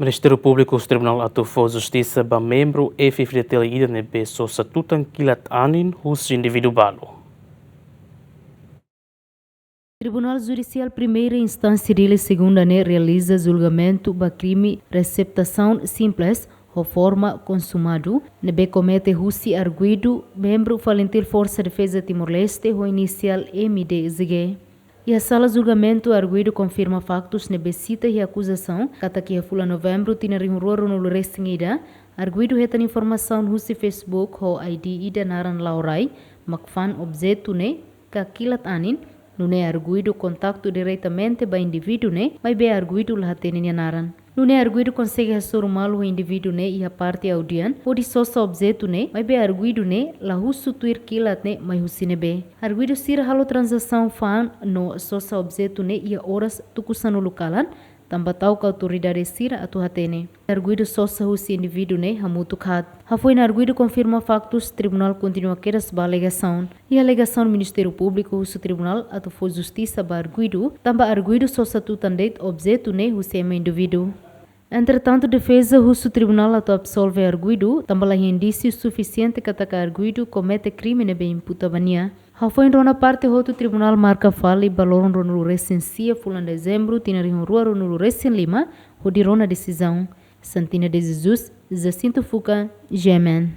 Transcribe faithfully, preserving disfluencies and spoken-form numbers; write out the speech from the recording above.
Ministériu Públiku husu Tribunál atu fó justisa ba membru F-FDTL ida ne'ebé sosa tutan kilat anin husi indivíduu balu. Tribunál Judisiál Primeira Instánsia Dili Segunda ne'e realiza julgamentu ba krime receptasaun simples ho forma konsumadu ne'ebé komete husi arguidu membru Falintil Forsa Defeza Timor-Leste ho inisiál M D Z G. Iha sala julgamentu arguidu konfirma faktus ne'ebé sita iha akuzasaun katak iha fulan Novembru tinan rihun rua ruanulu resin ida, arguidu hetan informasaun husi Facebook ho I D ida naran Laurai, mak fa'an objetu ne'e ka kilat anin, nune'e arguidu kontaktu diretamente ba indivíduu ne'e, maibé arguidu la hatene nia naran. Nune'e arguidu konsege hasoru malu ho indivíduu ne'e iha parte audian, hodi sosa objetu ne'e, maibé arguidu ne'e la husu tuir kilat ne'e mai husi ne'ebé. Arguidu sira halo tranzasaun fa'an no sosa objetu ne'e iha oras tuku sanulu kalan, tanba ta'uk autoridade sira atu hatene. Arguidu sosa husi indivíduu ne'e hamutuk haat. Hafoin arguidu konfirma faktus, tribunál kontinua kedas ba alegasaun. Iha alegasaun Ministériu Públiku husu tribunál atu fó justisa ba arguidu, tanba arguidu sosa tutan de'it objetu ne'e husi ema indivíduu. Entretantu, defeza husu tribunál atu absolve arguidu, tanba la iha indísiu sufisiente katak arguidu komete krime ne'ebé imputa ba nia. Hafoin rona parte hotu, tribunál marka fali ba loron ruanulu resin sia fulan Dezembru tinan rihun rua ruanulu resin lima, hodi rona desizaun. Santina de Jesus, Jacinto Fuca, G M N.